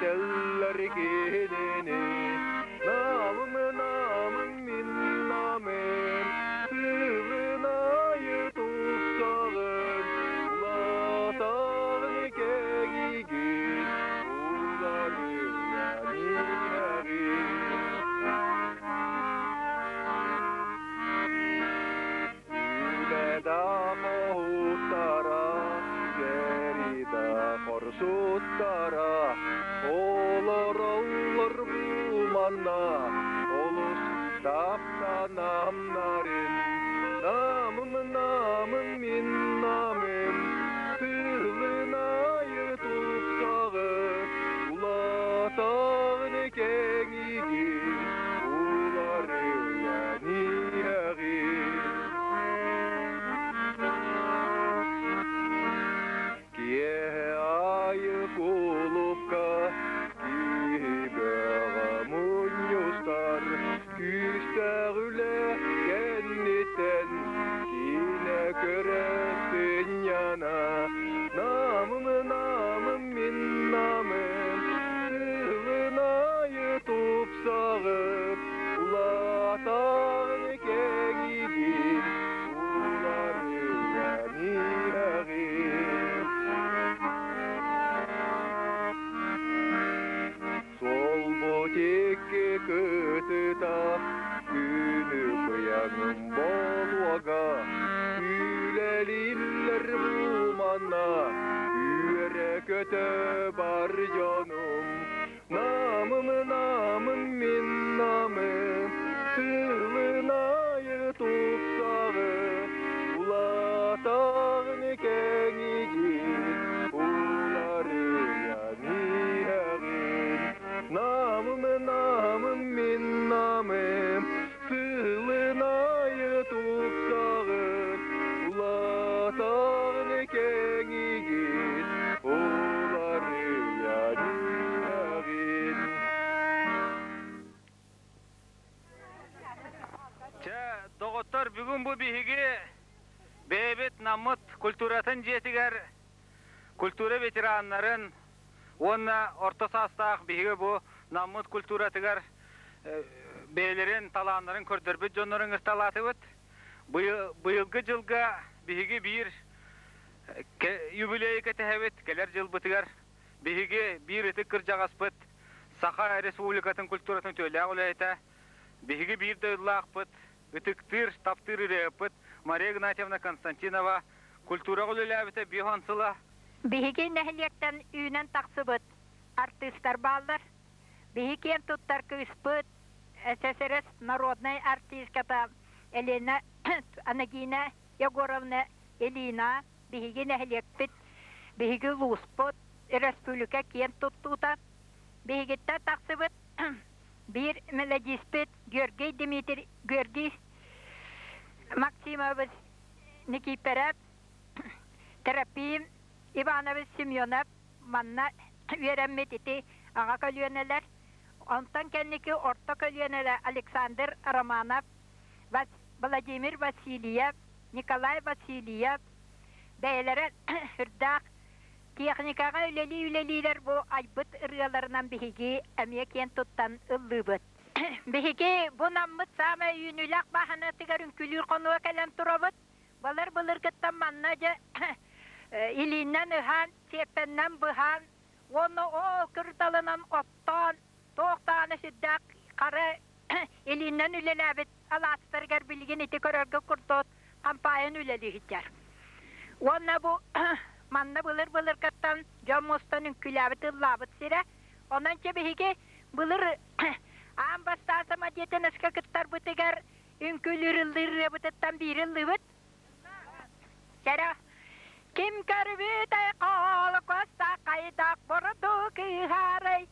Этэллэр кинини Намым, намым, мин намым Сылын айы тупсаҕын Улаатаҕын кэҥигин Уларыйан иһэҕин Үлэ да хоһуттара, сэрии да хорсуттара, олороллор бу манна, олус таптанамнарын. Намым, намым, мин намым, сылын айы тупсаҕын, улаатаҕын кэҥигин, уларыйан иһэҕин. Киэһэ аайы кулуупка киһи бөҕө мунньустар, күүстээх үлэ кэнниттэн киинэ көрө сынньана. Намым, намым, мин намым, сылын аайы тупсаҕын, улаатаҕын кэҥиигин, уларыйан иһэҕин. Суолбут икки кытыта, күнү быйаҥым болуога, үлэлииллэр бу манна, үөрэ-көтө бар дьонум. Намым, намым, мин намым, сылын айы тупсаҕы, улаатаҕын кэҥигин, уларыйан иһэҕин. Намым, намым, мин намым, сылын айы тупсаҕын, улаатаҕын кэҥигин, уларыйан иһэҕин. Чэ, доҕоттор, бүгүн бу биһиги бэйэбит Наммыт культуратын дьиэтигэр культура ветераннарын уонна орто саастаах биһиги бу Наммыт культуратыгар бэйэлэрин талааннарын көрдөрбүт дьоннорун ыҥырталаатыбыт. Быйылгы дьылга биһиги биир юбилейы кэтэһэбит, кэлэр дьылбытыгар биһиги биир ытык кырдьаҕаспыт Саха Республикатын культуратын үтүөлээх үлэһитэ, биһиги биир дойдулаахпыт, ытыктыыр, таптыыр ырыаһыппыт Мария Игнатьевна Константинова культураҕа үлэлээбитэ 50 сыла. Биһиги нэһилиэктэн үүнэн тахсыбыт артыыстар бааллар. Биһи киэн туттар кыыспыт ССРС народнай артистката Елена Анагина Егоровна Элина биһиги нэһилиэкпит, биһиги улууспут, өрөспүүбүлүкэ киэн туттуута. Биһигиттэн тахсыбыт биир мелодиспит Георгий Дмитрий Георгий Максимович Никииппэрэп, Трофим Иванович Семенов манна үөрэммит ити аҕа көлүөнэлэр. Онтон кэнники орто көлүөнэлэр Александр Романов, Владимир Васильев, Николай Васильев бэйэлэрэ үрдээх техникаҕа үлэлии-үлэлиилэр бу айбыт ырыаларынан биһиги эмиэ киэн туттан ыллыыбыт. Биһиги бу Наммыт саамай үүнүүлээх бааһынатыгар үҥкүүлүүр хонууга кэлэн турабыт. Былыр-былыргыттан манна дьэ илииннэн ыһан, сиэппэннэн быһан уонна ол кырдалынан оттоон, туох даҕаны сүрдээх хара илииннэн үлэлээбит алаастарыгар билигин ити көрөргө курдук хампаайын үлэлии сылдьар. Уонна бу манна былыр-былыргыттан дьон мустан үҥкүүлээбит ыллаабыт сирэ. Онон чэ биһиги былыр аан бастаан самодеятельноска кыттарбытыгар үҥкүүлүүр ыллыыр ырыабытыттан биири ыллыыбыт. Чэрэ ким көрбүтэй холкуоста хайдах бурдук ыһарый?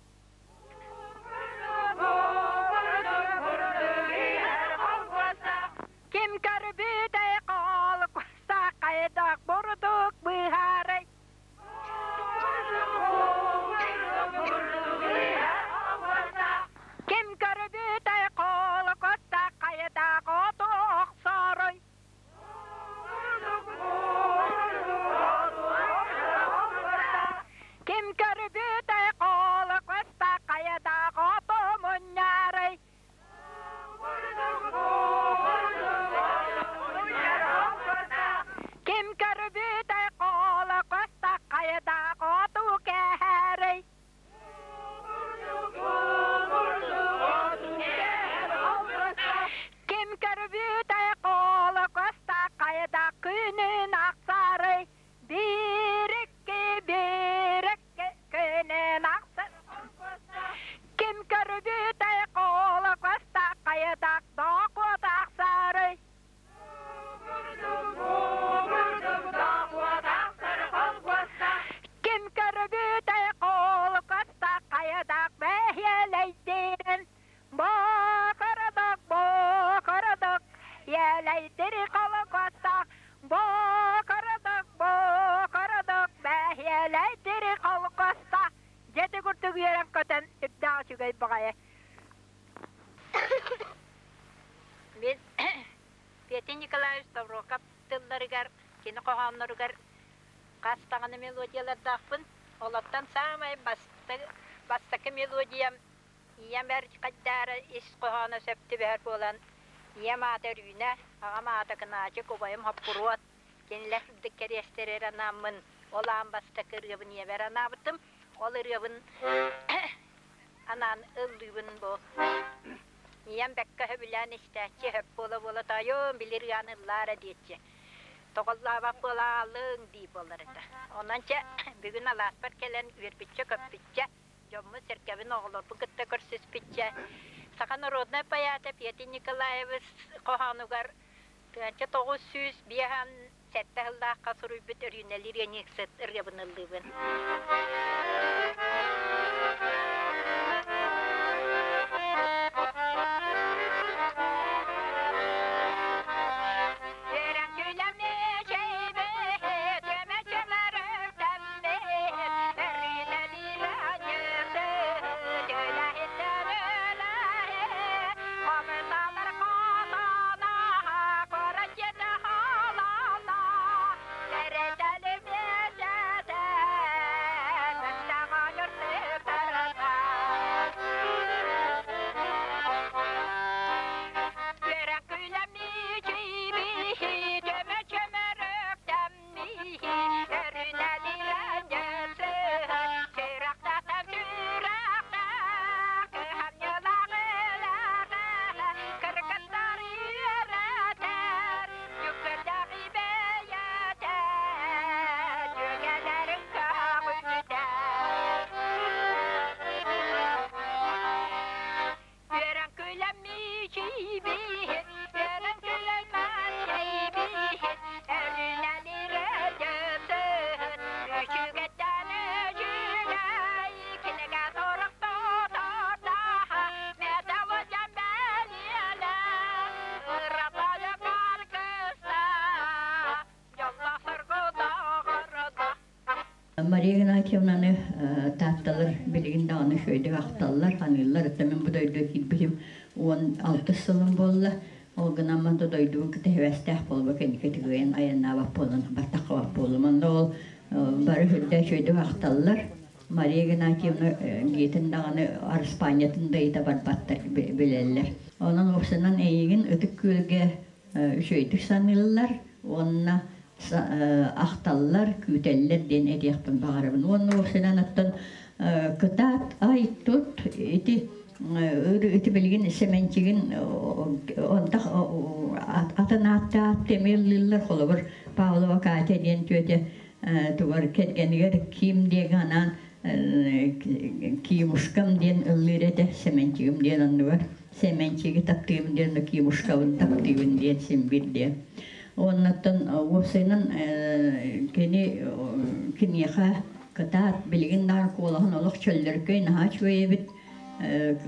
Ким көрбүтэй холкуоста хайдах бурдук быһарый? Ким көрбүтэй холкуоста хайдах оту охсоруй? Ким көрбүтэй холкуоста көрбүтэй қола көста қайда қоту кәрей. Ким көрбүтэй қола көста қайда күнін ақсарый. Bir iki, bir iki күнін ақсар. Ким көрбүтэй қола көста қайда доқут ақсарый. Ким көрбүтэй қола көста қайда бәйелейден. Бақырадық, бақырадық, елейдір қола көста. Бақырадық, бақырадық, бәйелейдір қола көста. Жеті күртік ерен көтен үпдәға чүгей бағайы. Мен Петр Николаевич Ставрокап тылларыгар, кини хоһоонноругар хас даҕаны мелодиялардаахпын. Олоттон самай бастакы мелодиям ийэм эр хайдаара ис хоһооно сөп түбэһэр буолан ийэм аата Өрүүнэ, аҕам аата Кынаачык, убайым Хоппуруот. Кинилэр үрдүк кэриэстэрэр анааммын ол аан бастакы ырыабын ийэбэр анаабытым. Ол ырыабын анаан ыллыыбын бу. Ийэм бэккэ сөбүлээн истээччи хөп буола-буола тоойуом били ырыаны ыллаара диэччи. Тоҕоллообот буолаалыҥ дии буолар этэ. Онон чэ бүгүн алааспар кэлэн үөрбүччэ-көппүччэ, дьоммут сэргэбин оҕолорбун кытта көрсүспүччэ, саха народнай поэта Петр Николаевич хоһоонугар 1957 сыллаахха суруйбут Өрүүнэлиир ыанньыксыт ырыабын ыллыыбын. Мария Игнатьевнаны таатталар билигин даҕаны үчүгэйдик ахталлар, ханыыллар. Өттө мин бу дойдуга киирбитим 16 сылым буолла. Ол гынан да дойдубун кытта хэвэстээх буолба кэнники тыгыйан айаннаабат буолан баттаххабат буоллум. Онно ол бары үрдэ үчүгэйдик ахталлар. Мария Игнатьевна дьиэтин даҕаны Арыспаанньатын да ыйыта барбаттар билэллэр. Онон уопсайынан эйигин Ытык Күөлгэ үчүгэйдик саныыллар уонна ахталлар, күүтэллэр диэн этиэхпин баҕарабын. Уонна уопсайынан оттон кытаат ай тут ити ити билигин Сэмэнчигин онтах атын ааттаат темиэллиллэр холобур Павлова Катя диэн түөтэ тугар кэргэнигэр Ким диэн анаан Кимушкам диэн ыллыыр этэ Сэмэнчигим диэн оннугар Сэмэнчиги таптыыбын диэн Кимушкабын таптыыбын диэн син бир диэн. Оннуттан уопсайынан кини киниэхэ кытаат билигин даҕаны куолаһын олох чөллөркөй наһаа үчүгэй эбит.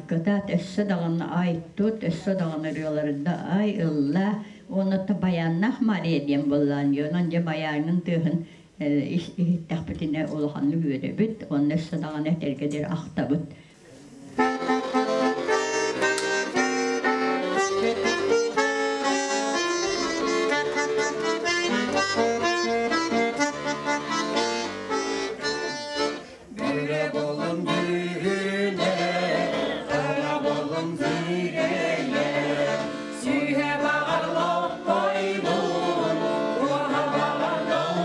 Кытаат өссө даҕаны ай тут, өссө даҕаны ырыаларында ай ылла. Оннуттан баяннаах Мария диэн буоллаан дии. Онон дьэ баяҥҥын тыаһын иһиттэхпитинэ улаханнык үөрэбит. Онно өссө даҕаны этэргэ диэри ахтабыт. Бүрэ болум бүрүнэ, қара болум зүреле, Сүйе бағар лоппойбун, уаха бағар.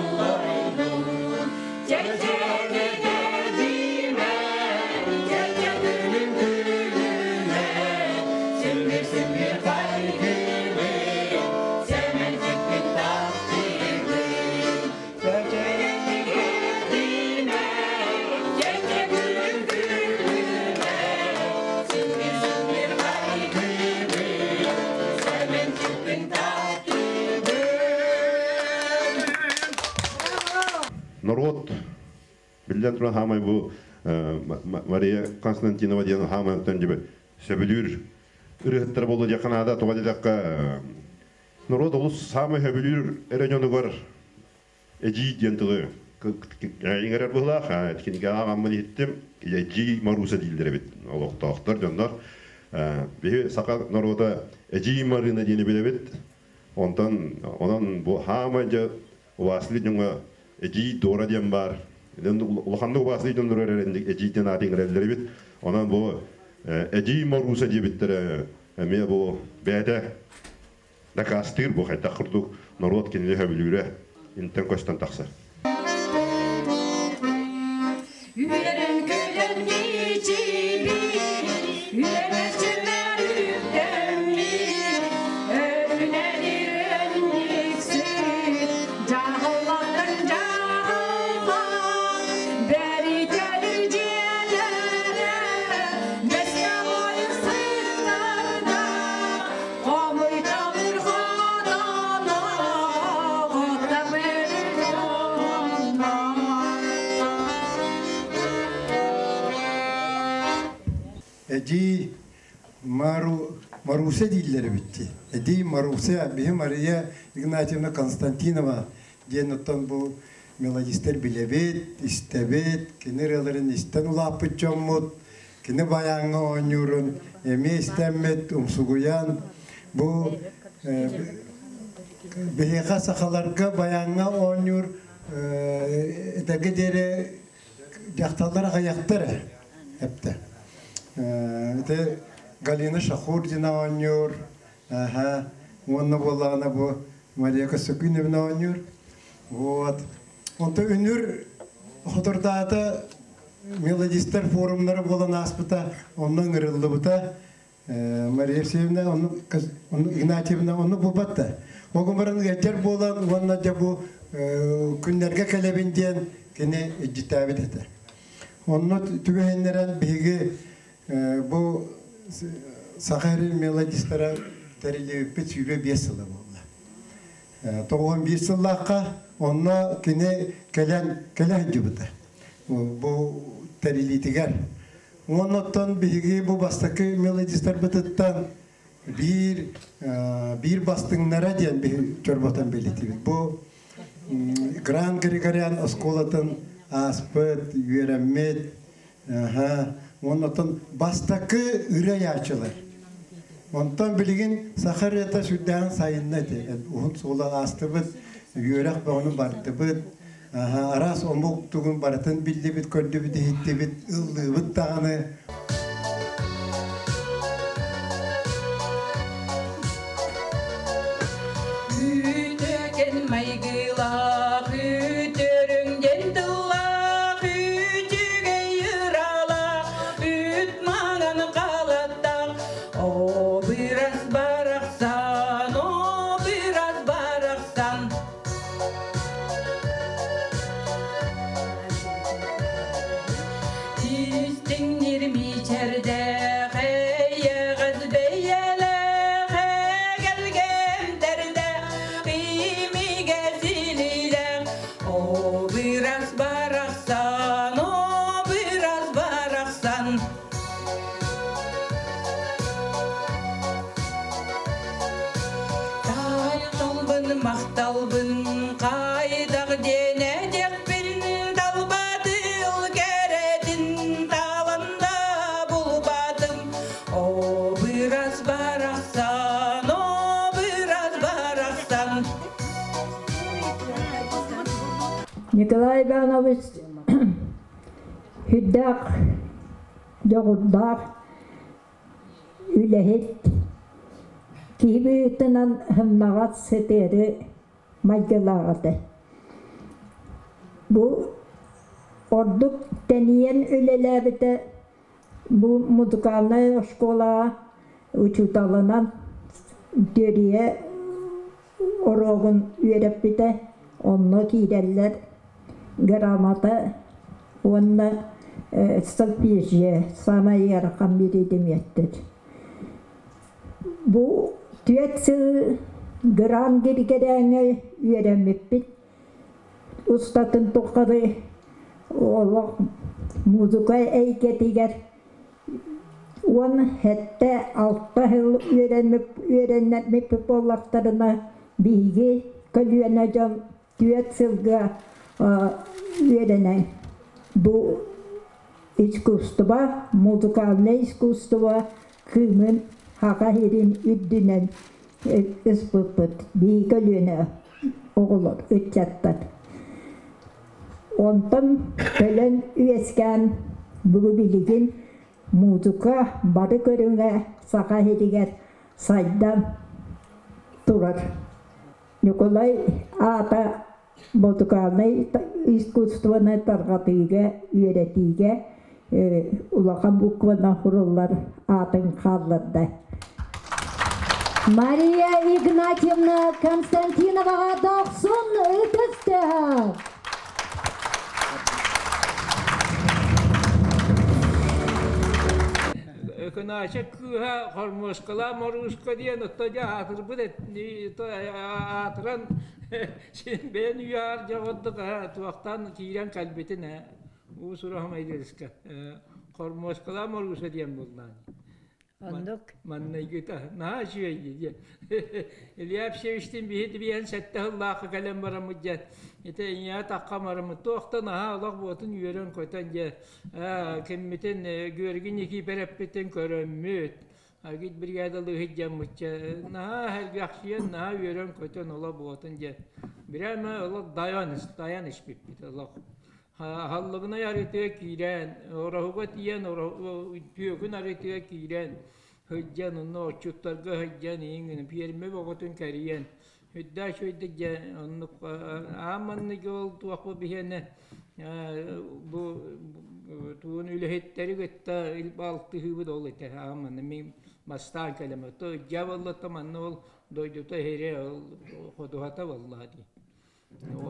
Норуот биллэн туран хаамай бу Мария Константинова диэн хаамай дьиби сөбүлүүр ырыһыттар болу диэххэ наада. Тоҕо диэтэххэ, норуот олус саамай сөбүлүүр эрэ дьонугар эдьиий диэн тылы иҥэрэр быһыылаах. Кинигэ ааҕаммын иһиттим. Эдьиий Маруса дииллэр эбит олохтоохтор дьоннор. Биһи саха норуота Эдьиий Марыына диэни билэбит. Онтон онон бу хаамай дьэ убаастыыр дьоҥҥо Эдьиий Дора диэн баар. Улаханнык убаастыыр дьоннор эрэ Эдьиий диэн ааты иҥэрэллэр эбит. Онон бу Эдьиий Моруса диэбиттэрэ эмиэ бу бэйэтэ дакаастыыр бу хайдах курдук норуот кинини сөбүлүүрэ интэн көстөн тахсар. Үөрэн-көтөн мичилин, үөрэ-чүмэр үктэммит, өрүнэн ирэнниксит, дьаһаллаттан дьаһалла, бэритэлир дьиэлэрэ, бэскэ сыттарда, хомуйталыр хотоно, хотамыр дьонно. Эдьиий Мару, Маруся дииллэр эбитти. Эдьиий Маруся, биһи Мария Игнатьевна Константинова диэн оттон бу мелодистар билэбит, истэбит, кини ырыаларын истэн улааппыт дьоммут, кини байааҥҥа оонньуурун эмиэ истэммит, умсугуйан бу биһиэхэ сахаларга байааҥҥа оонньуур этэргэ диэри дьахталлар аҕыйахтар эптэ. Ити Галина Шахурдина оонньуур, аха, уонна буоллаҕына бу Мария Косокуновна оонньуур. Вот. Онто үнүр хотордаата мелодистар форумнара буолан ааспыта, онно ыҥырыллыбыта. Мария Евсеевна, онну Игнатьевна онну булбатта. Ол баран ыалдьар буолан уонна дьэ бу күннэргэ кэлэбин диэн кини илдьитээбит этэ. Онно түбэһиннэрэн биһиги бу Саха сирин мелодистара тэриллибиппит 25 сыла буолла. 91 сыллаахха онно кини кэлэн кэлэ сылдьыбыта. Бу тэрилиитигэр. Оннуттан биһиги бу бастакы мелодистарбытыттан биир биир бастыҥнара диэн биһи чорботон билитибит. Бу Гран Григорян оскуолатын ааспыт, үөрэммит, оннуттан бастакы ырыаячылар. Онтон билигин саха ырыата сүрдээҕин сайынна ити. Уһун суола аастыбыт, үөрэх бөҕөнү бардыбыт, араас омук тугун барытын биллибит, көрдүбүт, иһиттибит, ыллыыбыт даҕаны. Үтүөкэн майгылаах, үтүөрүҥ диэн тыллаах, үчүгэй ыралаах, үт маҥан халаттаах, о бырас барахсан, о бырас барахсан. Истиҥнир мичэрдээх, эйэҕэс бэйэлээх, эгэлгэмтэрдээх, имигэс илиилээх, о бырас барахсан, о бырас барахсан. Тапталбын, махталбын, хайдах диэн этиэхпин, талбатыл кэрэтин талан да булбатым. О бырас барахсан, о бырас барахсан. Николай Иванович сүрдээх дьоҕурдаах үлэһит, киһи быһыытынан сымнаҕас сытыары майгылаах этэ. Бу ордук тэнийэн үлэлээбитэ бу музыкальнай оскуолаҕа учууталынан түөрүйэ уруогун үөрэппитэ, онно киирэллэр грамота уонна сольфеджио саамай ыарахан биридимиэттэр. Бу түөрт сыл Гран Гиргэрээҥҥэ үөрэммиппит. устатын тухары олох музыка эйгэтигэр 17-6 сыл үөрэммиппит буоллахтарына, биһиги көлүөнэ дьон 4 сылга үөрэнэн бу искусство, музыкальное искусство кыымын Саха сирин үрдүнэн ыспыппыт биһиги көлүөнэ оҕолор, ыччаттар. Онтон кэлэн үөскээн бүгүн билигин музыка бары көрүҥэ Саха сиригэр сайдан турар. Ньукулай аата музыкальнай искусствоны тарҕатыыга, үөрэтиигэ улахан букванан суруллар аатын хаалларда. Мария Игнатьевна Константиноваҕа дохсун ытыс тыаһа! Өкүнээчик кыыһа хормуоскалаа Моруска диэн отто дьэ аатырбыт аатыран син бэйэн үйээр дьоҕурдук туохтан киирэн кэлбитин уу сураһым айдыска хормуоскалаа Моруса диэн буллаан. Оннук. Маннайгыта наһаа үчүгэй диэн. Илья Евсеевичтин биһи биһэн сэттэ сыллаахха кэлэн бараммыт диэн. Ити ийэ тахха бараммыт туох да наһаа олох буотун үөрэн-көтөн диэн киммитин Георгий Никифоровпытын көрөммүт. Агит бригадалыы сылдьаммытча наһаа сэргэхсийэн, наһаа үөрэн-көтөн олох буотун диэн. Бирээмэ олох дайан дайан испиппит олох. Аһыллыбынай арыытыгар киирэн, Ороһуга тиийэн, Түөкүн арыытыгар киирэн, сылдьан, онно отчуттарга сылдьан, иҥин пиэрмэ бөҕөтүн кэрийэн, үрдээх үчүгэйдик дьэ оннук аан маҥнайгы ол туохпут биһиэнэ бу тугун үлэһиттэри кытта алтыһыыбыт ол этэ аан манна мин бастаан кэлэм то дьэ буолла манна ол дойдута иһирэ ол ходуһата буоллаҕа дии.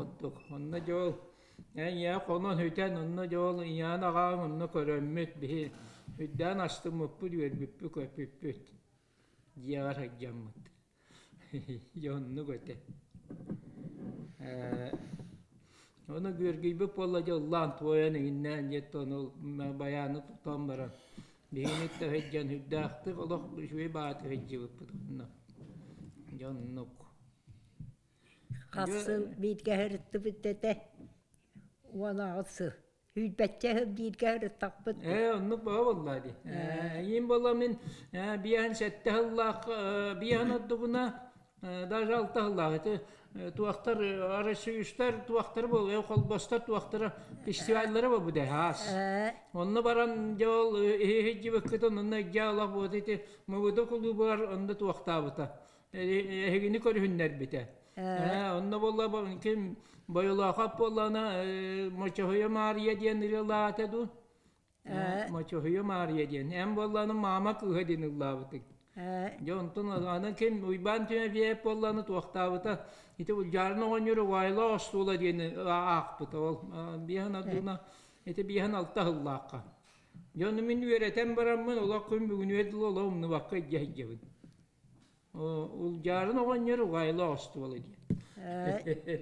Оттук. Онно дьол ийэ хонон үтэн, онно дьол ийээн аҕаҥ онно көрөммүт биһи үрдээн астыммыппыт, үөрбүппүт, көппүппүт. Дьиэҕэр сылдьаммыт. Дьэ оннук этэ. Ону Георгийбыт буолла дьэ ыллаан туойан иҥиннээн диэт ону байааны тутан баран биһигини сылдьан үрдээхтик олох үчүгэй баҕайытык сылдьыбыппыт онно. Дьэ оннук. Хас сыл бииргэ сырыттыбыт этэ? 18 сыл. Сүүрбэччэ сыл бииргэ сырыттахпыт. Ээ, оннук баҕа буоллаа дии. Иин буолла мин 57 сыллаах биэһин ордугуна даже алта сыллаах ити туохтар Арассыыйыстар туохтара буолуо холбостор туохтара фестиваллара буолбут хаас. Онно баран дьэ ол иһи-иһи онно дьэ олох буот ити Мыбыды кулуубугар онно туохтаабыта. Эһигини көрүһүннэрбитэ. Онно буолла ким Бойолоохоп буоллаҕына Мочоһуйа Маарыйа диэн ырыалаата дуу? Мочоһуйа Маарыйа диэн. Эн буоллаҕына Маама кыыһа диэн ыллаабытыҥ. Дьэ онтон аны ким Уйбаан Тимофеев буоллаҕына туохтаабыта ити Улдьаарын оҕонньор Убаайла остуола диэн аахпыта ол биэһин ардыына ити биэһин алта сыллаахха. Дьэ ону мин үөрэтэн бараммын олох күн бүгүнүгэр дылы олох умнубакка илдьэ сылдьабын. Улдьаарын оҕонньор угаайла остуола диэн.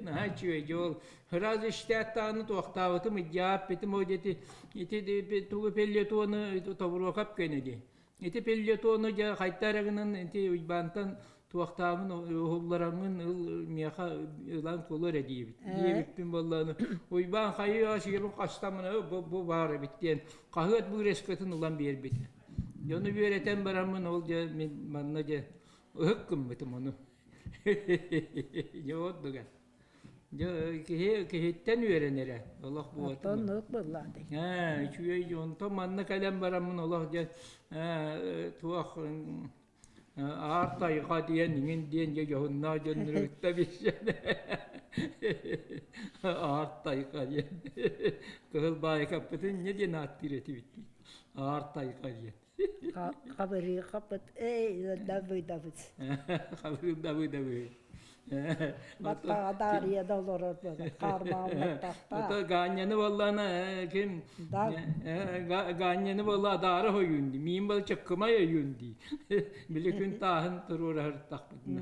Наһаа үчүгэй дьэ ол сразу истээт даҕаны туохтаабытым ыйдьааппытым ол ити ити тугу пеллетону Тобуруокап кэнэ дии. Ити пеллетону дьэ хайта эрэ гынан ити Уйбаантан туохтаабын уһуллараммын ыл миэхэ ылан кулу эрэ диэбит. Диэбиппин буоллаҕына Уйбаан хайыы сиэбин хастаммын бу баар эбит диэн хаһыат быырескатын ылан биэрбитэ. Дьону үөрэтэн бараммын ол дьэ мин манна дьэ ыһык гыммытым ону. Дьэ ордуга. Дьэ киһи киһиттэн үөрэнэрэ олох буолатын. Оннук буоллаҕа Ээ үчүгэй дьонтон манна кэлэн бараммын олох дьэ туох Аар тайҕа диэн иҥин диэн дьэ дьоһуннаах дьоннору кытта билсэн Аар тайҕа диэн кыһыл баайкаппытын инньэ диэн ааттыыр этибит Аар тайҕа диэн Хабырыыхаппыт эй дабыдабыт Хабырыыр дабыдабы Баттаҕа Даарыйа да олорор буолар Ото Гаанньаны буоллаана ким Гаанньаны буолла адаара хойуун дии миин бол чаккымай ойуун дии били күн тааһын туруораһыртахпытына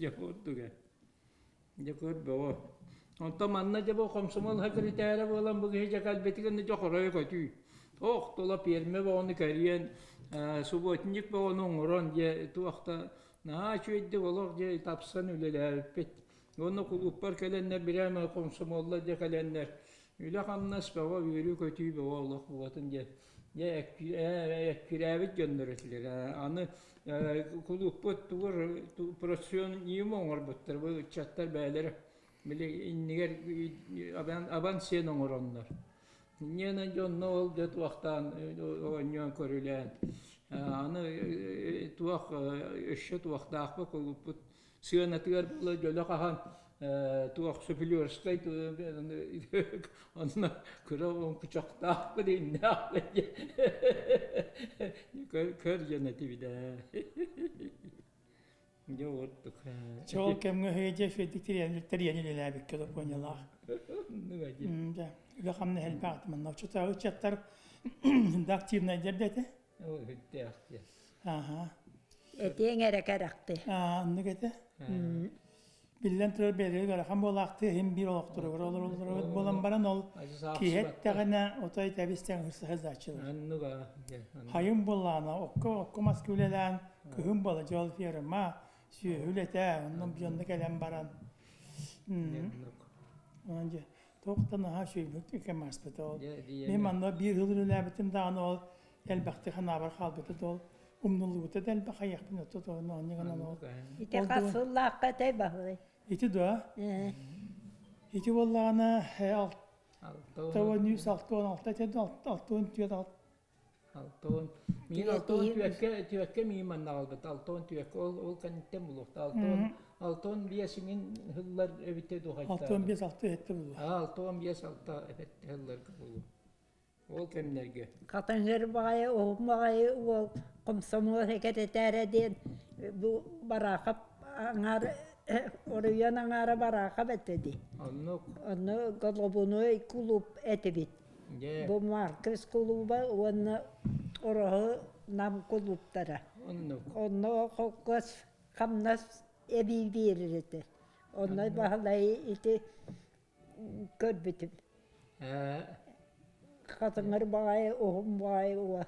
дьэ курдуга дьэ көр бөҕө. Онтон манна дьэ бу комсомол секретаря буолан бу киһи дьэ кэлбитигэр дьэ хоройо көтүү. Ох, тула пиэрмэ бөҕөнү кэрийэн, субботник бөҕөнү оҥорон дьэ туох да наһаа үчүгэйдик олох дьэ тапсан үлэлээбиппит. Уонна кулууппар кэлэннэр бирээмэ комсомоллар дьэ кэлэннэр үлэ-хамнас бөҕө, үөрүү-көтүү бөҕө олох буолатын диэн дьэ эккирээбит дьоннор этилэр. Аны кулууппут тугур профсоюз оҥорбуттар бу ыччаттар бэйэлэрэ били иннигэр абан сиэн оҥороннор. Инньэ дьонно ол дьэ туохтаан оонньоон көрүлээн аны туох өссө туохтаахпыт кулууппут сыанатыгар буола дьөлө хаһан туох Суфлерскай онно кыра оҥкучахтаахпыт иннээхпит көр дьон этибит ээ Дьэ ордук. Чэ ол кэмҥэ өйдө үчүгэйдик тэрийэн үлэлээбиккэ докуонньалаах. Дьэ, үлэ-хамнас элбэх манна оччотооҕу ыччаттар да активнайдар да этэ. Үрдээх диэн. Аха. Этиэҥ эрэ кэрэхти. Аа, оннук этэ. Биллэн турар бэйэлэригэр ыарахан буолаахтыы иһин биир олохторугар олороллоро буолан баран ол киһи эттэҕинэ отой тэбис-тэҥ саһыллааччылар. Хайын буоллаҕына окко окко маска үлэлээн кыһын буола дьол ферма сүөһү үлэтэ онно дьонно кэлэн баран онон дьэ туох да наһаа үчүгэйдик кэм ааспыта ол. Мин манна биир сыл үлэлээбитим даҕаны ол элбэхтик санаабар хаалбыта да ол умнуллубута да элбэх айахпын отто онньу гынан ол Ити хас сыллаахха этэй баһылай? Ити дуо? Ити буоллаҕына 63 66 этэ 64 Алтон миин алтон түөккэ түөккэ миин манна аҕалбыт алтон түөккэ ол ол кэнниттэн булуохта алтон алтон биэс иҥин һыллар эбитэ дуһайта алтон биэс алта эһэтте булуо алтон биэс алта эһэтте һылларга булуо Ол кэмнэргэ. Хатыҥыр баҕайы, уһун баҕайы уол комсомол сэкирэтээрэ диэн бу Бараахап аҥаар оройуон аҥаара Бараахап этэ дии. Оннук. Онно головной кулууп этибит. Дьэ. Бу Маркес кулууба уонна Ороһу Нам кулууптара. Оннук. Онно холкуос хамнас эбии биэрэр этэ. Онно Баһылай ити көрбүтүм. Хатыҥыр баҕайы, уһун баҕайы уо.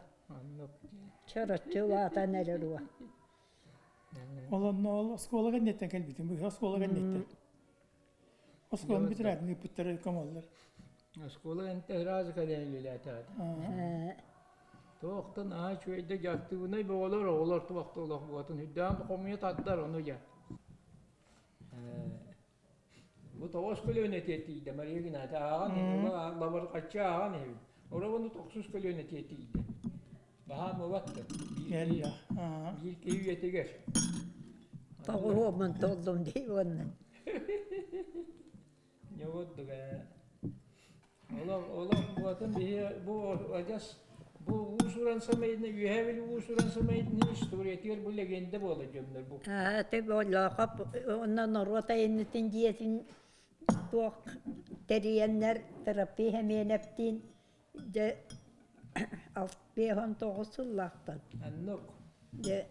Чороччу улаатан эрэр уо. Ол онно ол оскуола кэнниттэн кэлбитим. Быһа оскуола кэнниттэн. Оскуоланы бүтэрээт ыыппыттара комоллар. Оскуола кэнниттэн сразу кэлэн үлэлээтэҕэ. Туохтан аа үчүгэйдик дьарыктыыбынай бөҕөлөр оҕолор туох да олох буотун үрдээн хомуйа тардар ону дьэ. Бу тоҕус көлүөнэ тиэртийдэ Мария Игнатьевна ааҕан лабырҕаччы ааҕан иһэбин. Оробону тохсус көлүөнэ тиэртийдэ. Баһаам ылат да. Биир киһи үйэтигэр. Тоҕуһуомун толлум дии уонна. Не вот ээ. Олох олох буотун биһи бу адьас бу уус-уран самайдына үөһээ били уус-уран самайдына историятыгар бу легенда буола дьоннор бу. Ты Лоохоп онно норуот айымньытын дьиэтин туох тэрийэннэр Тыраппый Хэмиэнэптиин дьэ 59 сыллаахтан. Оннук. Дьэ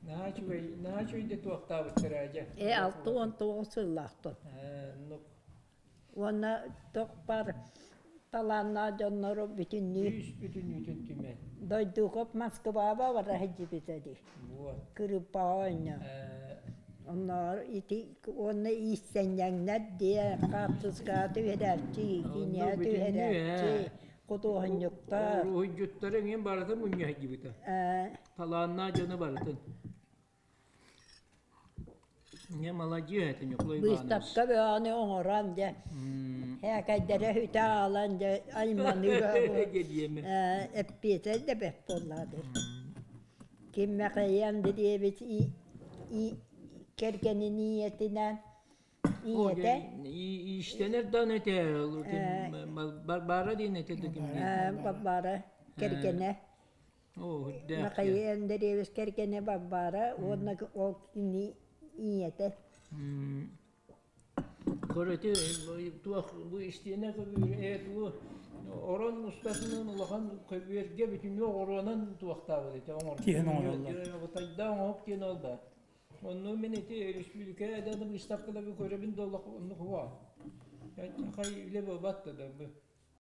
Наһаа үчүгэй, наһаа үчүгэйдик туохтаабыттара дьэ. Э 69 сыллаахтан. Оннук. Уонна туох баар талааннаах дьоннору бүтүннүү Күүс бүтүннүүтүн түмэн. Дойдуков Москваба бара сылдьыбыта дии. Вот. Кырыыппаҕа оонньоон. Оннооҕор ити уонна иистэнньэҥнэр диэ хаартыскаҕа түһэрээччи, киинэҕэ түһэрээччи, худуоһунньуктар. Уруһуйдьуттары эҥин барытын мунньа сылдьыбыта. Талааннаах дьону барытын. Не маладьыас этэ Ньукулай Иванович. Быыстапка бөҕөнү оҥорон дьэ һээкэйдэрэ үтэ аалан дьэ айманыыга эппиэтэ да бэрт буоллаҕа Ким Мэхэйэн дириэбит кэргэнин ийэтинээн ийэтэ Иистэнэр даҕаны этэ Барбара диэн этэ да ким Барбара кэргэнэ Михаил Андреевич кэргэнэ Варвара уонна ол кини ийэтэ. Көрөтү туох бу истиэнэ көбүөр тугу орон устатынан улахан көбүөргэ бүтүннүү оҕуруонан туохтаабыт этэ оҥорбут. Тиһэн оҥороллор. Бытайда оҥоһук диэн ол да. Онну мин ити республика да выставкалары көрөбүн да олох онну хуа. Хай үлэ болбат да.